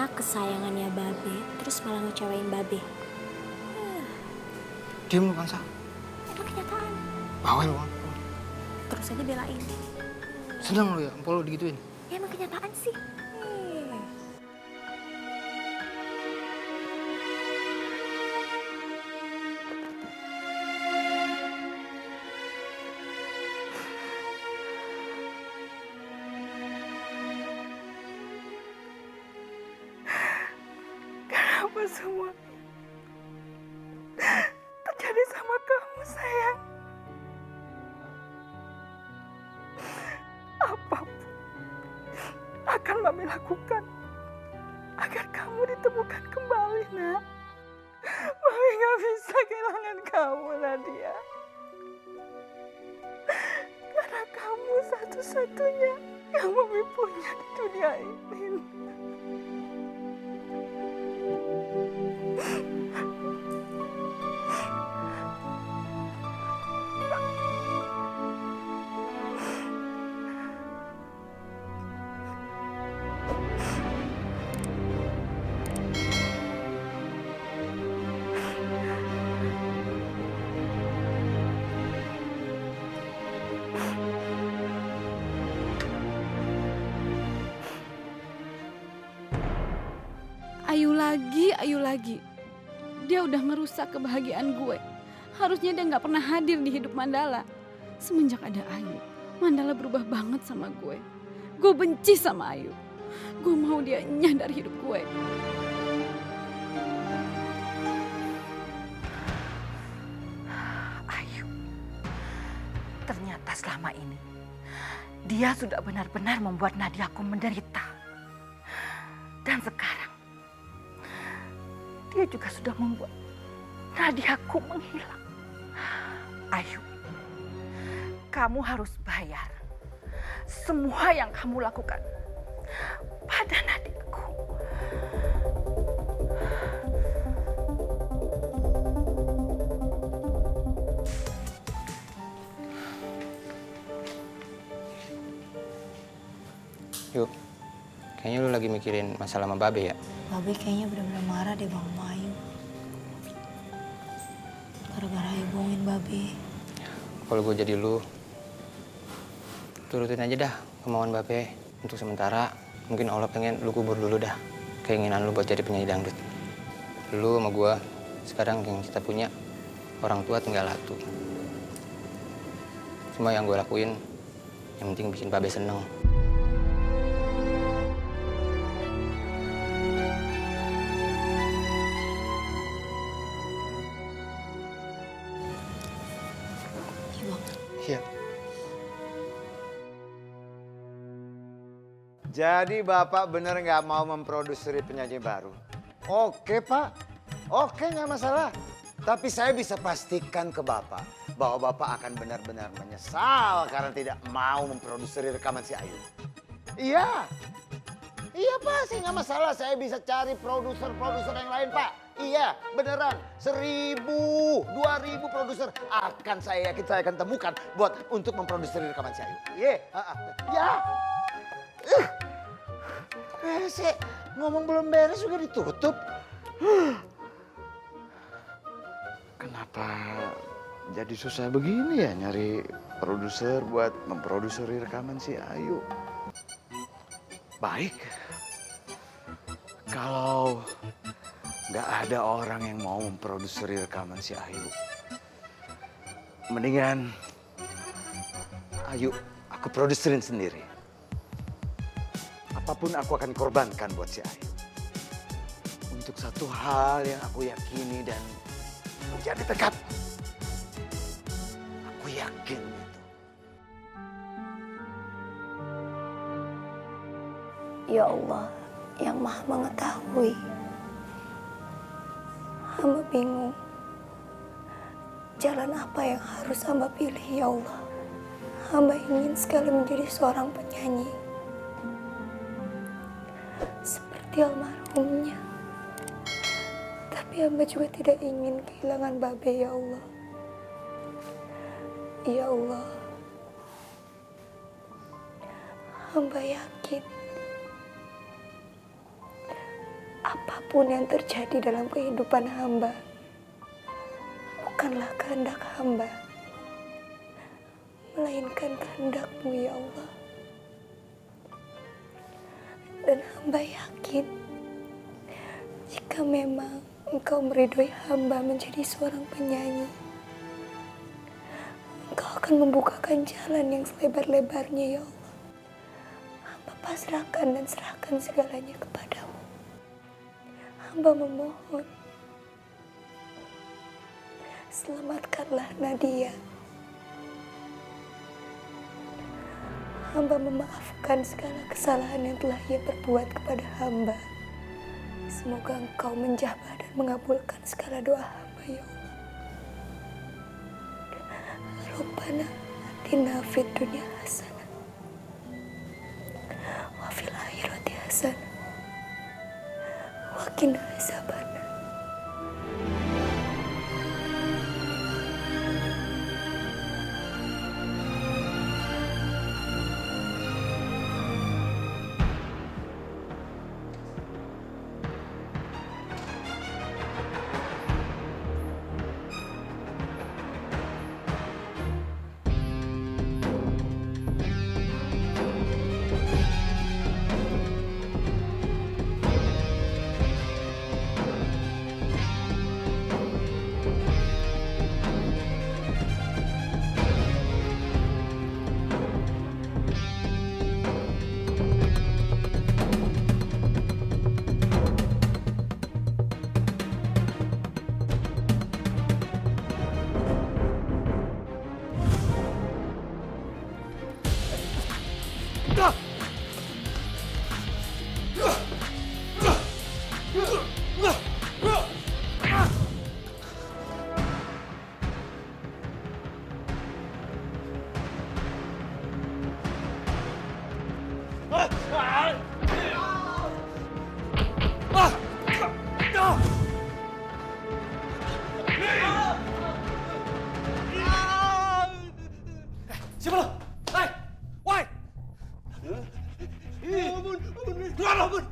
anak kesayangannya Babe, terus malah ngecewain Babe. Diam lu Bangsa. Itu kenyataan. Bawel banget. Terus aja belain. Seneng lu ya, empol lu digituin. Ya emang kenyataan sih. Kenapa semua terjadi sama kamu, sayang? Apapun akan Mami lakukan agar kamu ditemukan kembali, nak. Mami gak bisa kehilangan kamu, Nadia. Karena kamu satu-satunya yang Mami punya di dunia ini. Ayu lagi. Dia udah ngerusak kebahagiaan gue. Harusnya dia gak pernah hadir di hidup Mandala. Semenjak ada Ayu, Mandala berubah banget sama gue. Gue benci sama Ayu. Gue mau dia nyah dari hidup gue. Ayu, ternyata selama ini dia sudah benar-benar membuat Nadiaku menderita. Dan sekarang dia juga sudah membuat Nadiaku menghilang. Ayu, kamu harus bayar semua yang kamu lakukan pada Nadiaku. Yuk, kayaknya lu lagi mikirin masalah sama Babe ya? Babe kayaknya benar-benar marah deh Bang Mayu. Gara-gara Ayu bohongin Babe. Kalau gue jadi lu, turutin aja dah kemauan Babe. Untuk sementara, mungkin Allah pengen lu kubur dulu dah keinginan lu buat jadi penyanyi dangdut. Lu sama gue, sekarang yang kita punya, orang tua tinggal satu. Semua yang gue lakuin, yang penting bikin Babe seneng. Iya. Jadi Bapak bener nggak mau memproduksi penyanyi baru? Oke Pak, oke nggak masalah. Tapi saya bisa pastikan ke Bapak bahwa Bapak akan benar-benar menyesal karena tidak mau memproduksi rekaman si Ayu. Iya, iya Pak, sih nggak masalah. Saya bisa cari produser-produser yang lain Pak. Iya, beneran. 1.000, 2.000 produser akan saya akan temukan buat untuk memproduksi rekaman si Ayu. Iya, ya. Sih, ngomong belum beres juga ditutup. Kenapa jadi susah begini ya nyari produser buat memproduksi rekaman si Ayu? Baik, kalau nggak ada orang yang mau memproduksi rekaman si Ayu, mendingan Ayu, aku produserin sendiri. Apapun aku akan korbankan buat si Ayu. Untuk satu hal yang aku yakini dan menjadi tekad. Aku yakin itu. Ya Allah yang Maha Mengetahui. Hamba bingung. Jalan apa yang harus hamba pilih ya Allah. Hamba ingin sekali menjadi seorang penyanyi. Seperti almarhumnya. Tapi hamba juga tidak ingin kehilangan Babe ya Allah. Ya Allah. Hamba yakin apapun yang terjadi dalam kehidupan hamba bukanlah kehendak hamba, melainkan kehendak-Mu ya Allah. Dan hamba yakin jika memang Engkau meridhoi hamba menjadi seorang penyanyi, Engkau akan membukakan jalan yang selebar-lebarnya ya Allah. Hamba pasrahkan dan serahkan segalanya kepadamu. Hamba memohon, selamatkanlah Nadia. Hamba memaafkan segala kesalahan yang telah ia perbuat kepada hamba. Semoga Engkau menjabah dan mengabulkan segala doa hamba ya Allah. Rabbana atina fid dunya hasanah wa fil akhirati hasanah wa qina azabannar. Siapa lo? Hai! Woi! Keluar lo, Bun!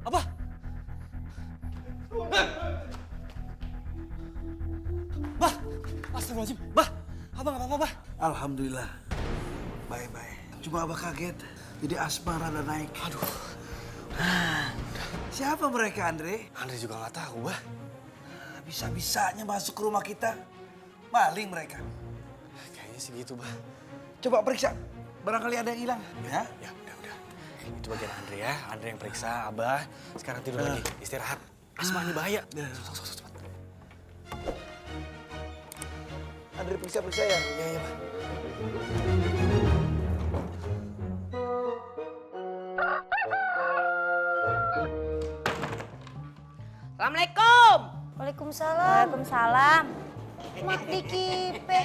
Apa? Bah! Astagfirullahaladzim! Bah! Abang nggak apa-apa, Bah? Alhamdulillah. Baik-baik. Cuma abah kaget. Jadi asma rada naik. Aduh. Siapa mereka, Andre? Andre juga nggak tahu, Bah. Bisa-bisanya masuk ke rumah kita. Maling mereka. Kayaknya sih gitu, Bah. Coba periksa. Barangkali ada yang hilang. Ya? Ya, udah. Itu bagian Andre ya. Andre yang periksa, Abah. Sekarang tidur lagi, istirahat. Asma ini bahaya. Cepat. Andre periksa-periksa ya? Iya, Bah. Assalamualaikum. Waalaikumsalam. Waalaikumsalam. Mak dikipe.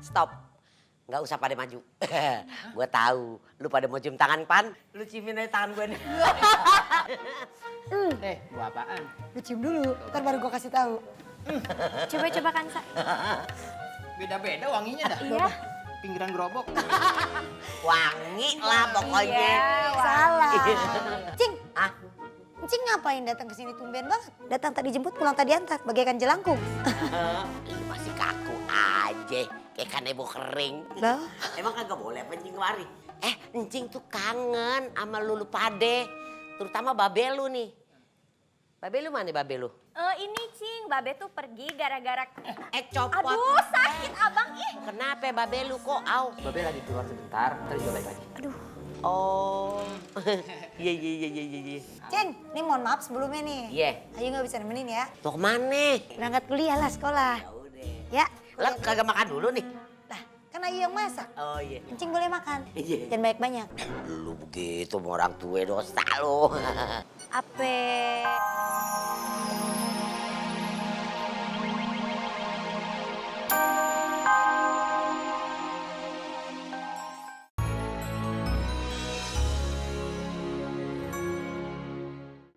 Stop. Nggak usah pada maju. Gue tahu. Lu pada mau cium tangan, Pan. Lu ciumin aja tangan gue nih. Buat apaan? Lu cium dulu, ntar baru gue kasih tahu. Coba kan, Sa. Beda-beda wanginya dah. Iya. Pinggiran gerobok. Wangi lah pokoknya. Salah. Cing. Ah, Cing ngapain datang ke sini tumben banget? Datang tadi jemput, pulang tadi antar, bagaikan jelangkung. lu masih kaku aja. Kayak kanebo kering. Lah? Emang kagak boleh apa Encing kemari? Encing tuh kangen sama lu pade. Terutama babe lu nih. Babe lu mana babe lu? Ini Cing, Babe tuh pergi gara-gara... Copot. Aduh, sakit abang ih. Kenapa babe lu kok au? Babe lagi keluar sebentar, ntar juga balik lagi. Oh. Iya. Cing, nih mohon maaf sebelumnya nih. Iya. Ayu nggak bisa nemenin ya. Tuh kemana? Berangkat kuliah lah sekolah. Ya. Lah kagak makan dulu nih? Lah, kan Ayu yang masak. Oh iya. Cing boleh makan. Iya. Jangan banyak-banyak. Lu begitu sama orang tua dosa lu. Ape